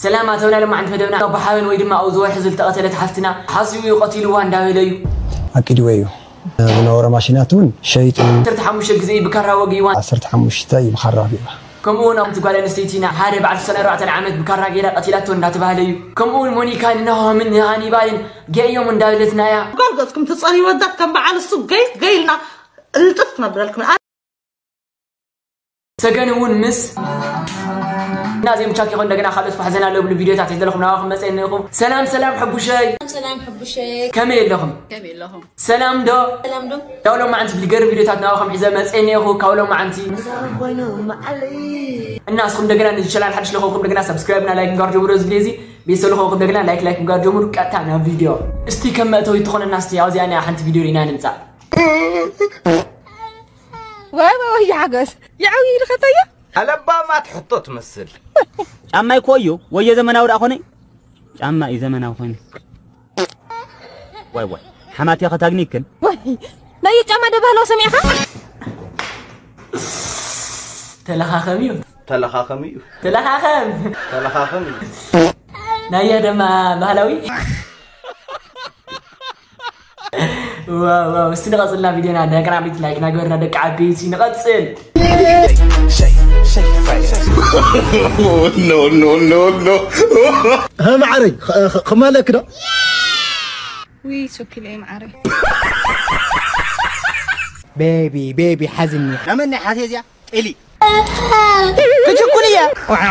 ሰላም ኣተውና። ሎማዓንቲ መደብና ኣቦ ሓበን ወይ ድማ ኣብዚ ወርሒ ዝተቐተለት ሓፍትና ሓሲቡ እዩ ቀቲልዋ እንዳበለ እዩ። ኣቂድዎ እዩ። ዝነበሮ ማሽናት እውን ሸይጡ። ዓሰርተ ሓሙሽተ ግዜ ብካራ ወጊእዋ። ዓሰርተ ሓሙሽተ እዩ ብካራ ወጊእዋ። ከምኡ እውን ኣብቲ ጓል ኣንስተይቲ ሓደ በዓል ሰለስተ ዓመት ብካራ ገይራ ቀቲላቶ እንዳተባህለ እዩ። ከምኡ እውን ሞኒካ ንናሆምን ንሃኒባልን ገእዮም እንዳበለትና እያ። ጓል ገጽኩም ትጸንዩ ወዳት ከም በዓል እሱ ገይ ገይልና እልጥፍ ክነብረልኩም። ሰገን እውን ምስ እና ዜም ቻክ ይኹን እንደገና ካልኦት ፋሕ ዘና ለብሉ ቪዲዮታት ሒዘለኹም ናባኹም መፅእ እኒኹም። ሰላም ሰላም ሕቡሸይ። ሰላም ሰላም ሕቡሸይ። ከመይ ኣለኹም? ከመይ ኣለኹም? ሰላም ዶ? ሰላም ዶ? ካብ ሎማዓንቲ ብሊገርም ቪዲዮታት ናባኹም ሒዘ መፅእ እኒኹ። ካብ ሎማዓንቲ እና እስኹም እንደገና ንዚ ቻናል ሓድሽ ለኸውኩም እንደገና ሳብስክራይብ እና ላይክ ምግባር ጀምሩ። እዚ ግዜ እዚ ቤተሰብ ለኸውኩም እንደገና ላይክ ላይክ ምግባር ጀምሩ። ቀጥታ ናብ ቪዲዮ። እስቲ ከም መእተዊ ትኾነና እስቲ ኣብዚኣ ናይ ሓንቲ ቪዲዮ ሪና ንምፃእ። ወይ ወይ ወይ ሓገስ ይዓው ይልኸተዮ ኣለባማት ሕቶ ትመስል ጫማይ ኮዮ ወየ ዘመናዊ ደኣ ኮነ ጫማ እዩ ዘመናዊ ኮይኑ ዋይ ዋይ ሓማት እያ ከታግኒክን ናይ ጫማ ደባህሎ ሰሚዕኻ ተለኻኸም እዩ ተለኻኸም እዩ ተለኻኸም ተለኻኸም እዩ ናያ ደማ ባህላዊ ዋው ዋው እስቲ ንቐጽልና ቪድዮና ደቂ ዓበይቲ ላይክ ናገበርና ደቂ ዓበይቲ ንቐጽል ማዓረይ ከማለክ ዶ ዊ ሶኪለ ማዓረይ ቤቢ ቤቢ ሓዝኒ ኣመን ሓሴት እያ ጤሊ ክችኩል እየ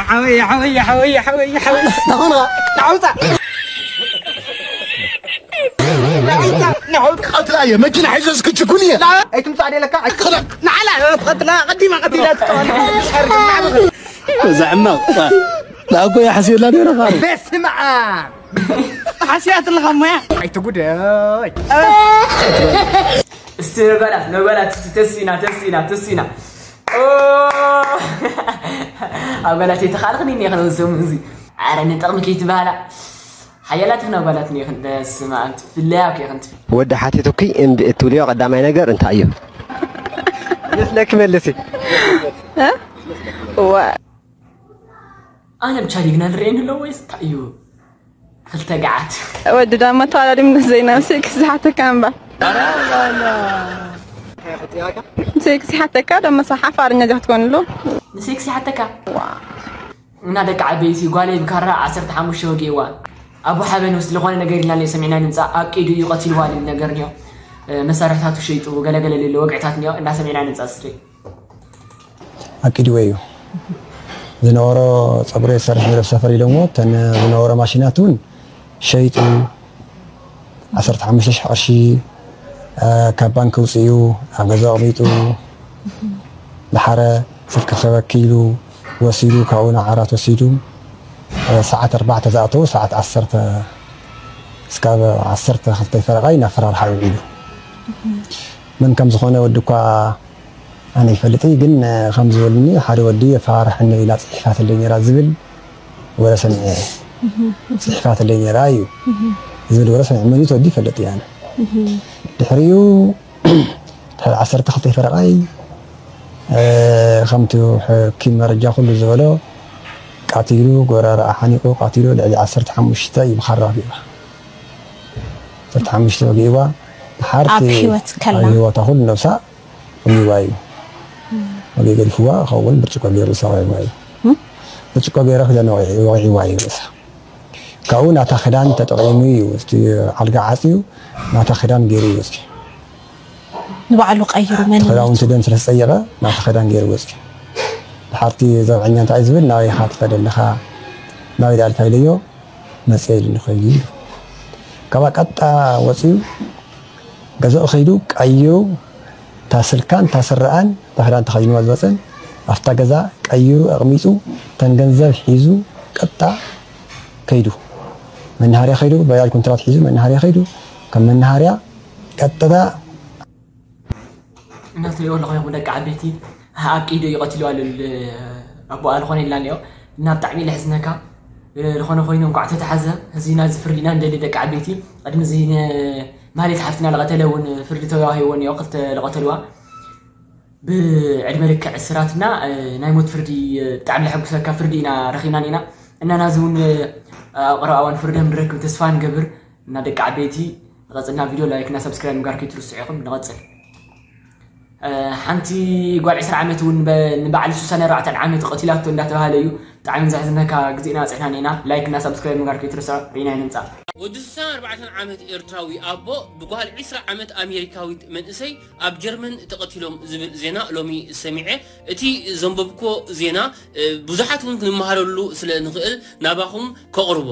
ሓወየ ሓወየ ሓወየ ሓወየ ሓወየ ናኹንኻ ናውፃ ናውፃ ናውፃ ቀትላ እየ መኪና ሒዘስ ክችኩል እየ ኣይትምፃእ ደለካ ንዓላ ቀትላ ቀዲማ ቀቲላ ዘዕመቕ ናኮ ሓስየላ ነይረ በስመ ኣብ ሓስያት ኣለኻ ሞያ ኣይትጉደይ እስቲ ነጓላት ነጓላት ተሲና ተሲና ተሲና ኣጓላት የተኻልኽን እኔ ኸነውሰሙ እዚ ኣረ ንጥቕሚ ከይትበሃላ ሓያላት ኽን ኣጓላት እኔ ኽን ደስማ ኣንቲ ፍለያ ኦኬ ኽንቲ ወዲ ሓቲቱኪ እምቢ እትብልዮ ቀዳማይ ነገር እንታይ እዩ? ይስለኪ መልሲ። ኣነ ብቻ ዲግና ንርኤ ንሎ ወይስ እንታይ እዩ? ክልተ ገዓት ወዲ ዳማ ተዋዳዲም ንዘይናብ ሴክስ ዝሓተካ እምበር ሴክስ ሓተካ ደሞ ሰሓ ፋርኛ ጃ ክትኮንሉ ንሴክስ ሓተካ እና ደቂ ዓበይቲ ጓለይ ብካራ ዓሰርተ ሓሙሽተ ወጊእዋ ኣቦ ሓበን ውስጥ ዝኾነ ነገር ኢልና ሰሚዕና ንምፃእ ኣቂዱ እዩ ቀቲልዋ ልብል ነገር እኒኦ መሳርሕታቱ ሸይጡ ገለገለ ሌሎ ወግዕታት እኒኦ እንዳሰሚዕና ንምፃእ ስድሪ ኣቂድዎ እዩ ዝነበሮ ፀጉሪ የሰርሕ ነብስ ሰፈር ኢሎሞ ተን ዝነበሮ ማሽናት እውን ሸይጡ ዓሰርተ ሓሙሽተ ሽሕ ቅርሺ ካብ ባንክ ውፅኡ ኣብ ገዛ ኣቕሚጡ ድሓረ ስልኪ ክበኪ ኢሉ ወሲዱ ካብኡ ንዓራት ወሲዱ ሰዓት ኣርባዕተ ዝኣተዉ ሰዓት ዓሰርተ እስካብ ዓሰርተ ክልተ ፈረቓይ ናብ ፈራርሓ ውዒሉ መን ከም ዝኾነ ወዲ እኳ ኣነ ይፈልጥ ግን ከም ዝበሉኒ ሓደ ወዲ የፈራርሐኒ ኢላ ፅሒፋትለይ ነይራ ዝብል ወረ ሰሚዐ እየ። ፅሒፋትለይ ነይራ እዩ ዝብል ወረ ሰሚዐ። መን እዩ እቲ ወዲ ይፈልጥ እየ ኣነ። ድሕሪኡ ድሕሪ ዓሰርተ ክልተ ፈረቓይ ከምቲ ሕኪም መረጃ ኩሉ ዝበሎ ቃቲሉ ጎረረኣ ሓኒቑ ቃቲሉ ልዕሊ ዓሰርተ ሓሙሽተ እዩ ብኻራ ወጊእዋ። ዓሰርተ ሓሙሽተ ወጊእዋ ሓርቲ ኣብ ህይወት ከላ ኣብ ህይወታ ኩሉ ነብሳ ወጊዋ እዩ። ወጊ ገዲፍዋ ከውን ብርጭቆ ገይሩ ዝሰቂዕዋ እዩ። ብርጭቆ ገይረ ክደነ ወቂዕዋ እዩ ርእሳ። ካብኡ ናታ ክዳን ተጠቒሙ እዩ እቲ ኣልጋ ዓፅዩ ናታ ክዳን ገይሩ እዩ ወፂኡ። ንባዕሉ ቀይሩ መን ክዳውንቲ ደም ስለ ዝፀየቐ ናታ ክዳን ገይሩ ወፂኡ። ድሓርቲ ዘብዐኛ እንታይ ዝብል ናበይ ኢኻ ትኸደ ኣለኻ ናበይ ዳልካ ኢለዮ መፅየ ኢሉኒ ከይዱ ኢሉ። ካብኣ ቀጥታ ወፂኡ ገዛኡ ከይዱ ቀይሩ እታ ስልካን እታ ስረኣን እታ ክዳን ተኸዲንዋ ዝመፀን ኣብታ ገዛ ቀይሩ ኣቕሚጡ እተን ገንዘብ ሒዙ ቀጥታ ከይዱ መናሃርያ ከይዱ ባጃጅ ኩንትራት ሒዙ መናሃርያ ከይዱ ካብ መናሃርያ ቀጥታ እናትሪኦ ኣለኹ ይኹም ደቂ ዓበይቲ ኣብ ቂዶ ይቐትልዋ ልል ኣቦኣ ዝኾነ ኢልና እኒኦ እና ብጣዕሚ ለሕዝነካ ዝኾነ ኮይኑ እንኳዕ ተተሓዘ ህዝቢና እዚ ፍርዲና ንደሊ ደቂ ዓበይቲ ቅድሚ እዚ ማሌት ሓፍትና ለቐተለ እውን ፍርዲ ተዋሂቦ እኒኦ ክልተ ለቐተልዋ ብዕድመ ልክዕ እስራትና ናይ ሞት ፍርዲ ብጣዕሚ ለሐጉሰካ ፍርዲ ኢና ረኺብና ኒና እና ናዚ እውን ኣብ ቀረባ እዋን ፍርዲ ከም ንረክብ ተስፋ ንገብር። እና ደቂ ዓበይቲ፣ ንቐጽልና ቪድዮ ላይክ እና ሰብስክራይብ ምግባር ከይትርስዑ ኢኹም። ንቐጽል። ሓንቲ ጓል ዕስራ ዓመት እውን ንበዓል ስሳን ኣርባዕተን ዓመት ቀቲላቶ እንዳተባሃለ እዩ። ብጣዕሚ ዘሕዝነካ ግዜና በጺሕና እኒና። ላይክ እና ሳብስክራይብ ምግባር ከይትርስዑ። ሪና ይንምጻእ። ወዲ ስሳን ኣርባዕተን ዓመት ኤርትራዊ ኣቦ ብጓል ዕስራ ዓመት ኣሜሪካዊት መንእሰይ ኣብ ጀርመን ተቐቲሎም ዝብል ዜና ሎሚ ሰሚዐ። እቲ ዘንበብኮ ዜና ብዙሓት እውን ክንመሃረሉ ስለ ንኽእል ናባኹም ከቕርቦ።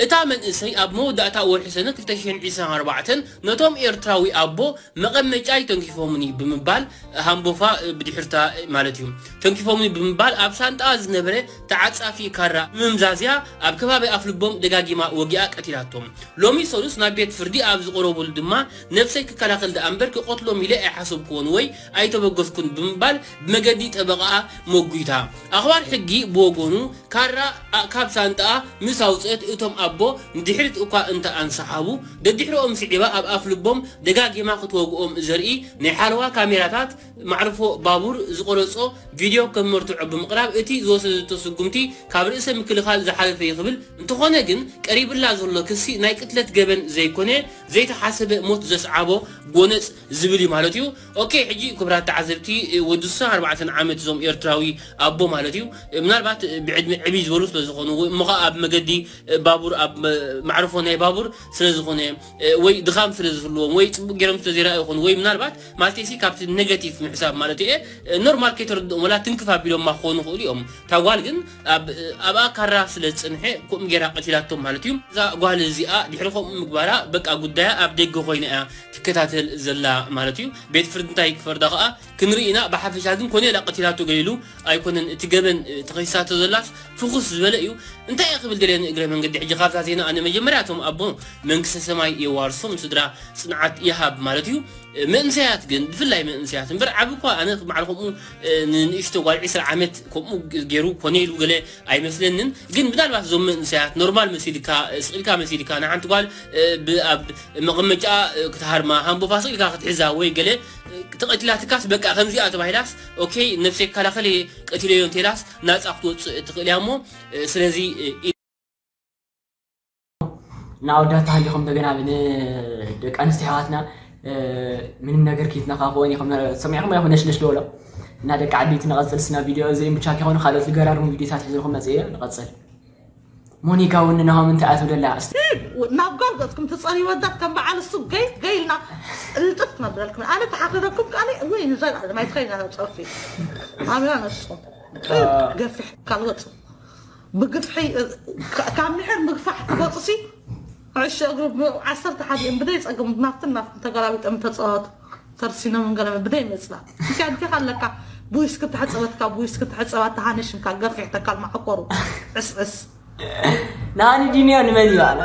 እታ መንእሰይ ኣብ መወዳእታ ወርሒ ሰነ ክልተ ሽሕን ዕስራን ኣርባዕተን ነቶም ኤርትራዊ ኣቦ መቐመጫይ ተንኪፎምኒ ብምባል ሃምቦፋ ብድሕርታ ማለት እዩ ተንኪፎምኒ ብምባል ኣብ ሳንጣ ዝነበረ ተዓጻፊ ካራ ምምዛዝያ ኣብ ከባቢ ኣፍልቦም ደጋጊማ ወጊኣ ቀቲላቶም። ሎሚ ሰሉስ ናብ ቤት ፍርዲ ኣብ ዝቐረቡሉ ድማ ነብሰይ ክከላኸል ደኣ እምበር ክቐትሎም ኢለ ኣይሓሰብኩዎን ወይ ኣይተበገስኩን ብምባል ብመገዲ ጠበቓኣ መጒታ። ኣኽባር ሕጊ ብወገኑ ካራ ካብ ሳንጣኣ ምስ ኣውፅእት እቶም ኣቦ ንድሕሪት እኳ እንተ ኣንሰሓቡ ደድሕሪኦም ስዒባ ኣብ ኣፍ ልቦም ደጋጊማ ክትወግኦም ዘርኢ ናይ ሓለዋ ካሜራታት ማዕርፎ ባቡር ዝቆረጾ ቪድዮ ከም መርትዖ ብምቕራብ እቲ ዝወሰደቶ ስጉምቲ ካብ ርእሰ ምክልኻል ዝሓለፈ እዩ ክብል እንተኾነ ግን ቀሪብላ ዘሎ ክሲ ናይ ቅትለት ገበን ዘይኮነ ዘይተሓሰበ ሞት ዘስዓቦ ጎነጽ ዝብል እዩ ማለት እዩ። ኦኬ ሕጂ ክብራት ተዓዘብቲ ወዲ ስሳ ኣርባዕተን ዓመት እዞም ኤርትራዊ ኣቦ ማለት እዩ ምናልባት ብዕድመ ዕብይ ዝበሉ ስለ ዝኾኑ ወይ እሞ ኸዓ ኣብ መገዲ ባቡር ኣብ ማዕርፎ ናይ ባቡር ስለ ዝኾነ ወይ ድኻም ስለ ዝህልዎም ወይ ፅቡቅ ገይሮም ስለ ዘይረኣዩ ይኾኑ ወይ ምናልባት ማለት ሲ ካብቲ ኔጋቲቭ ምሕሳብ ማለት እየ ኖርማል ከይተረድኦም ወላ ትንክፍ ኣቢሎማ ክኾኑ ይኽእሉ እዮም። እታ ጓል ግን ኣብኣ ካራ ስለ ዝፀንሐ ከምኡ ገይራ ቀቲላቶም ማለት እዩ። እዛ ጓል እዚኣ ድሕሪ ከምኡ ምግባራ በቃ ጉዳያ ኣብ ደገ ኮይና እያ ትከታተል ዘላ ማለት እዩ። ቤት ፍርዲ እንታይ ክፈርዳ ከዓ ክንርኢ ኢና። ብሓፈሻ ግን ኮነ ኢላ ቀቲላቶ ገሊሉ ኣይኮነን እቲ ገበን ተኸሲሳቶ ዘላስ ፍኹስ ዝበለ እዩ። እንታይ እየ ክብል ደልየ ንእግረ መንገዲ ሕጂ ካብዛ ዜና ኣነ መጀመርያ እቶም ኣቦ መንግስተ ሰማይ የዋርሶም ስድራ ፅንዓት ይሃብ ማለት እዩ። መንእሰያት ግን ብፍላይ መንእሰያት እምበር ዓቢ እኳ ኣነ ማዕረ ከምኡ ንንእሽቶ ጓል ዕስራ ዓመት ከምኡ ገይሩ ኮነ ኢሉ ገለ ኣይመስለንን። ግን ምናልባት እዞም መንእሰያት ኖርማል መሲልካ ስቕ ኢልካ መሲልካ ንሓንቲ ጓል ኣብ መቐመጫ ክትሃርማ ሃምቦፋ ስቕ ኢልካ ክትሕዛ ወይ ገለ ተቐቲላትካስ በቃ ከምዚኣ ተባሂላስ ኦኬ ነብሰይ ክከላኸል እየ ቀቲለዮ እንተኢላስ ናፃ ክትወፅእ ትኽእል እያ እሞ ስለዚ እና ኣወዳት ተሃሊኹም እንደገና ንደቂ ኣንስትዮ ኣሕዋትና ምንም ነገር ከይትነካኽወን ኢኹም ሰሚዕኹም ኢኹም ነሽነሽ ዝበሎ እና ደቂ ዓበይቲ ንቐፅል ስና ቪድዮ እዚኦም ብቻ ከይኾኑ ካልኦት ዝገራርሙ ቪዲዮታት ሒዝልኩም መፅእ እየ ንቐፅል ሞኒካ እውን ንናሆም እንታይ ኣትብለላ እስቲ ናብ ጓል ገፅኩም ትፀሪ ወዳት ከም በዓል እሱ ገይ ገይ ኢልና እልጥፍ ክነብረልኩም ኣነ ተሓፍረኩም ቃኒ ወይ ንዘላ ማይ ትኸይና ፀርፊ ኣምያ ነስኹም ገፊሕ ካልወፅ ብግፍሒ ካብ ምሕር ምግፋሕ ክወፅሲ ዕሾ እግሪ ዓሰርተ ሓደ እዮም ብደይ ፀገም ናፍትን ናፍትን ተገላቢጦም ተፃወቱ ተርሲኖም ገለ ብደይ መፅና እንታይ እንታይ ኣለካ ቡይስ ክትሕፀበትካ ቡይስ ክትሕፀባ ተሃነሽምካ ገፊሕ ተካል ማዕኮሩ ዕስዕስ ንሃኒ ዲንዮ ንመን እዩ ኣላ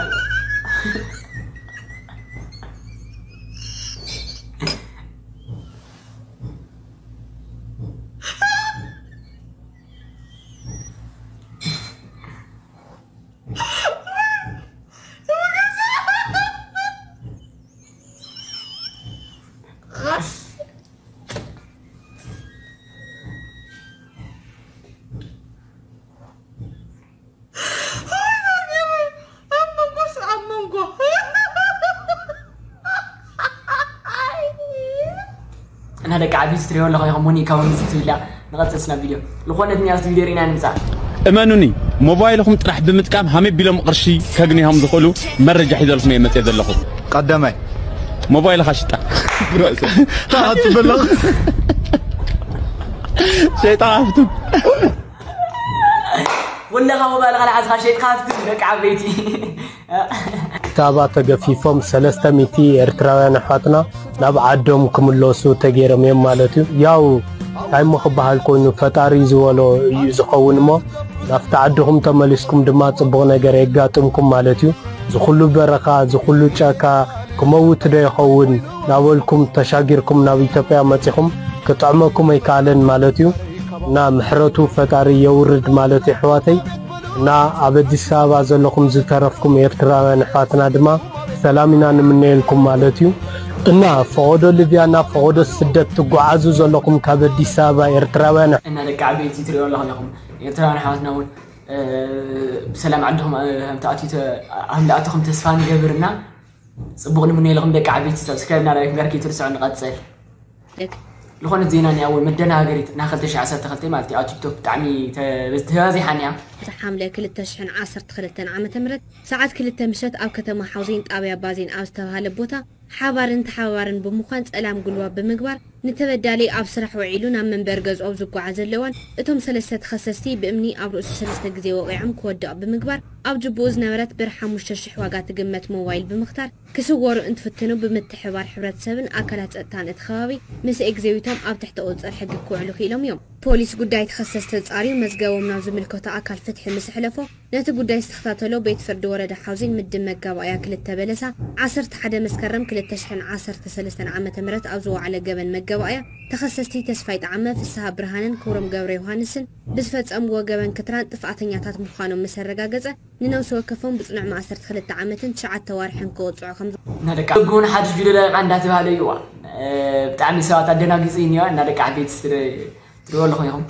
እና ደቂ ዓብይቲ ትሪኦ ኣለኹ ኢኹም ሞኒካ ውን ዝትብላ ንቐፅል ስና ቪድዮ ዝኾነት ኒያስ ቪድዮ ርኢና ንምፃእ እመኑኒ ሞባይልኹም ጥራሕ ብምጥቃም ሃመይ ቢሎም ቅርሺ ከግኒሆም ዝኽእሉ መረጃ ሒዘልኩም እየ መፅየ ዘለኹ ቀዳማይ ሞባይልኻ ሽጣ ትበለቕ ሸይጣ ሃፍቱ ወለኻ ሞባይልኻ ለዓዝኻ ሸይጥካ ሃፍቱ ደቂ ዓበይቲ ክታባ ተገፊፎም ሰለስተ ሚእቲ ኤርትራውያን ኣሕዋትና ናብ ዓዶም ክምለሱ ተገይሮም እዮም ማለት እዩ። ያው እንታይ እሞ ክበሃል ኮይኑ ፈጣሪ ዝበሎ እዩ ዝኸውን እሞ ናብቲ ዓድኹም ተመሊስኩም ድማ ጽቡቕ ነገር የጋጥምኩም ማለት እዩ። ዝኹሉ በረኻ ዝኹሉ ጫካ ክመውት ዶ ይኸውን ናበልኩም ተሻጊርኩም ናብ ኢትዮጵያ መጺኹም ክጥዕመኩም ኣይከኣለን ማለት እዩ። እና ምሕረቱ ፈጣሪ የውርድ ማለት እዩ ኣሕዋተይ። እና ኣብ ኣዲስ ኣበባ ዘለኹም ዝተረፍኩም ኤርትራውያን ኣሕዋትና ድማ ሰላም ኢና ንምነየልኩም ማለት እዩ። እና ፈቐዶ ሊብያ ናብ ፈቐዶ ስደት ትጓዓዙ ዘለኹም ካብ ኣዲስ ኣበባ ኤርትራውያን እና ደቂ ዓበይቲ ትሪኦ ኣለኹም ኢኹም ኤርትራውያን ኣሕዋትና እውን ብሰላም ዓድኹም ከምትኣትኹም ተስፋ ንገብርና። ፅቡቕ ንምነየልኹም ደቂ ዓበይቲ። ሰብስክራይብ እና ላይክ ምግባር ከይትርስዑ። ንቐፅል። ዝኾነት ዜና ናይ ኣወል መደናገሪት ናይ ክልተ ሽሕን ዓሰርተ ክልተን ማለት እዩ ኣብ ቲክቶክ ብጣዕሚ ተበዚሓን እያ። ሓምለ ክልተ ሽሕን ዓሰርተ ክልተን ዓመተ ምህረት ሰዓት ክልተ ምሸት ኣብ ከተማ ሓውዜን ጣብያ ባዜን ኣብ ዝተባሃለ ቦታ ሓባርን ተሓባባርን ብምዃን ጸላም ጉልባብ ብምግባር ንተበዳሊ ኣብ ስራሕ ውዒሉ ናብ መንበር ገዝኦም ዝጓዓዝ ዘለዋን እቶም ሰለስተ ተኸሰስቲ ብእምኒ ኣብ ርእሱ ሰለስተ ግዜ ወቒዖም ክወድቕ ብምግባር ኣብ ጅቡኡ ዝነበረት ብር ሓሙሽተ ሽሕ ዋጋ ትግመት ሞባይል ብምኽታር ክስወሩ እንትፍትኑ ብምትሕባር ሕብረተሰብን ኣካላት ጸጥታን እቲ ከባቢ ምስ ኤግዜቢቶም ኣብ ትሕቲ ቁፅፅር ሕጊ ክውዕሉ ክኢሎም እዮም። ፖሊስ ጉዳይ ተኸሰስቲ ፃርዩ መዝገቦም ናብ ዝምልከቶ ኣካል ፍትሒ ምስ ኣሕለፎ ነቲ ጉዳይ ዝተኸታተሎ ቤት ፍርዲ ወረዳ ሓውዜን ምድብ መጋባእያ ክልተ በለሳ ዓሰርተ ሓደ መስከረም ክልተ ሽሕን ዓሰርተ ሰለስተን ዓመተ ምህረት ኣብ ዝወዓለ ገበን መጋባእያ ተኸሰስቲ ተስፋይ ጣዕመ፣ ፍስሃ ብርሃነን ክብሮም ገብረ ዮሃንስን ብዝፈፀምዎ ገበን ክትራን ጥፍኣተኛታት ምዃኖም ምስ ኣረጋገፀ ንነብሲ ወከፎም ብፅኑዕ ማእሰርቲ ክልተ ዓመትን ትሽዓተ ዋርሕን ክቕፅዑ ከም እና ደቂ ዓበይቲ እውን ሓድሽ ቪድዮ ለቂቓ እንዳተባህለ እዩ። እዋን ብጣዕሚ ሰባት ኣደናጊፁ እዩ እኒዋ እና ደቂ ዓበይቲ ትሪእዎ ኣለኹም ኢኹም።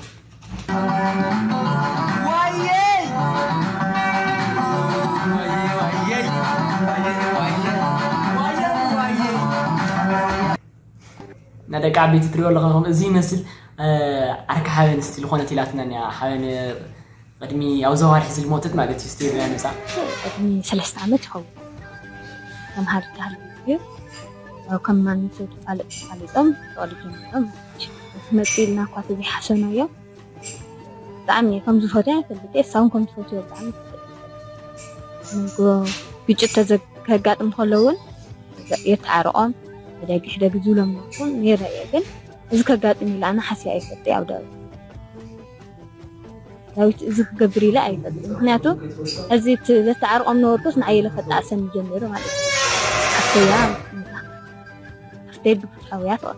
እና ደቂ ዓበይቲ ትሪእዎ ኣለኹም ኢኹም። እዚ ይመስል ዓርኪ ሓበን ስቲ ዝኾነት ኢላትና እኒኣ ሓበን ቅድሚ ኣብ ዘዋርሒ ዝልሞተት ማለት እዩ ስቴርያ ነፃ ቅድሚ ሰለስተ ዓመት ይኸውን ተምሃር ተሃለ እዩ። ከም ማንም ሰብ ተፋለጥ ተፋሊጦም ተወልጆም ነሮም መፂ ኢልና እኳ ተዘይሓሰብናዮ ብጣዕሚ ከም ዝፈትዮ ይፈልጥ እየ። እሳውን ከም ዝፈትዮ ብጣዕሚ ይፈልጥ። ግጭት ከጋጥም ከሎ እውን የተዓርቆም ሕደግ ሕደግ ዝብሎም ነርኩም ነይረ እየ ግን እዚ ከጋጥም ኢለ ኣነ ሓስየ ኣይፈልጥ እየ ኣብ ዳዊት ዳዊት እዚ ክገብር ኢለ ኣይፈልጥ ምክንያቱ እዚ ዘተዓርቆም ነበርኩስ ንዓይ ኢለ ከጣዕሰኒ ጀሚሩ ማለት እዩ ሓፍተያ ሓፍተይ ብፍትሓውያ ትቐ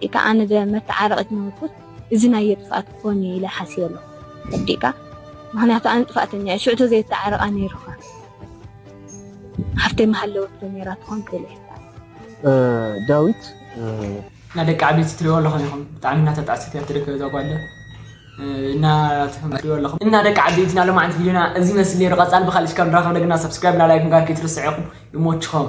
ኢካ ኣነ መተዓረቂት ነበርኩስ እዚ ናይ የጥፍኣት ክኾን እዩ ኢለ ሓስየ ኣለኹ ወዲእካ ምክንያቱ ኣነ ጥፍኣተኛ እየ ሽዑ ተዘየተዓረቃ ነይሩካ ሓፍተይ ምሃለወት ዶ ነይራ ትኾን ክእል እየ ዳዊት እና ደቂ ዓበይቲ ትሪእዎ ኣለኹም ኢኹም ብጣዕሚ እናተጣዕሰት እያ ትርከብ እዛ ጓለ እና ትሪእዎ ኣለኹም እና ደቂ ዓበይቲ ናሎማዓንቲ ቪድዮና እዚ መስል ነይሩ ቀፃል ብካልእ ሽካብ ንራኸብ ደግና ሰብስክራይብ እና ላይክ ምግባር ከይትርስዑ ኢኹም ይሞችኹም